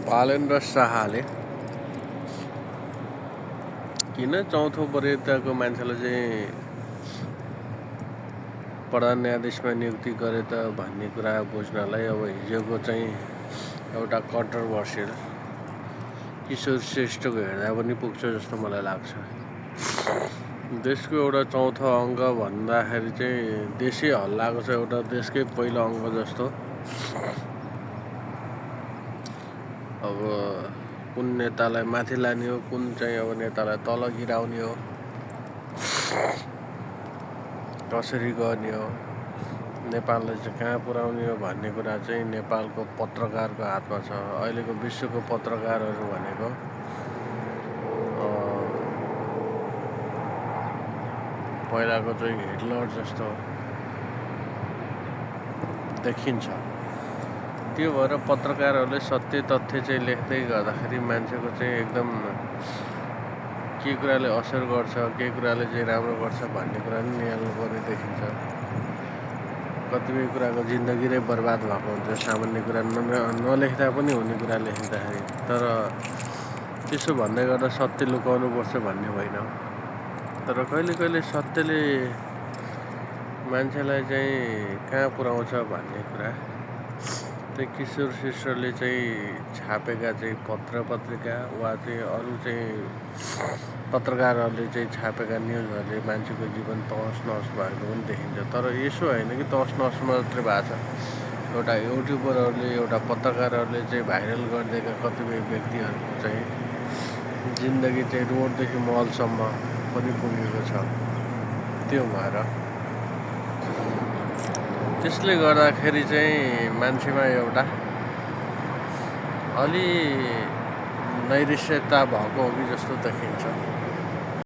बालेन्द्र शाहले किन चौथो वरियताको मान्छेलाई चाहिँ प्रधान न्यायाधीशमा नियुक्ति गरे त भन्ने कुरा बुझ्नलाई अब हिजोको चाहिँ एउटा कन्ट्रोभर्सियल किशोर श्रेष्ठको हेर्दा पनि पुग्छ जस्तो मलाई लाग्छ। देशको एउटा चौथो अङ्ग भन्दाखेरि चाहिँ देशै हल्लाएको छ, एउटा देशकै पहिलो अङ्ग जस्तो। अब कुन नेतालाई माथि लाने हो, कुन चाहिँ अब नेतालाई तल गिराउने हो, कसरी गर्ने हो, नेपाललाई चाहिँ कहाँ पुर्याउने हो भन्ने कुरा चाहिँ नेपालको पत्रकारको हातमा छ। अहिलेको विश्वको पत्रकारहरू भनेको पहिलाको चाहिँ हिटलर जस्तो देखिन्छ। त्यो भएर पत्रकारहरूले सत्य तथ्य चाहिँ लेख्दै गर्दाखेरि मान्छेको चाहिँ एकदम के कुराले असर गर्छ, के कुराले चाहिँ राम्रो गर्छ भन्ने कुरा नि निहाल्नुपर्ने देखिन्छ। कतिपय कुराको जिन्दगी नै बर्बाद भएको हुन्छ सामान्य कुरा नलेख्दा पनि हुने कुरा लेख्दाखेरि। तर त्यसो भन्दै गर्दा सत्य लुकाउनुपर्छ भन्ने होइन, तर कहिले कहिले सत्यले मान्छेलाई चाहिँ कहाँ पुर्याउँछ भन्ने कुरा चाहिँ किशोर श्रेष्ठले चाहिँ छापेका चाहिँ पत्र पत्रिका वा चाहिँ अरू चाहिँ पत्रकारहरूले चाहिँ छापेका न्युजहरूले मान्छेको जीवन तहस नहस भएको पनि देखिन्छ। तर यसो होइन कि तहस नहस मात्रै भएको छ। एउटा युट्युबरहरूले, एउटा पत्रकारहरूले चाहिँ भाइरल गरिदिएका कतिपय व्यक्तिहरूको चाहिँ जिन्दगी चाहिँ रोडदेखि महलसम्म पनि पुगेको छ। त्यो भएर त्यसले गर्दाखेरि चाहिँ मान्छेमा एउटा अलि नैराश्यता भएको हो कि जस्तो देखिन्छ।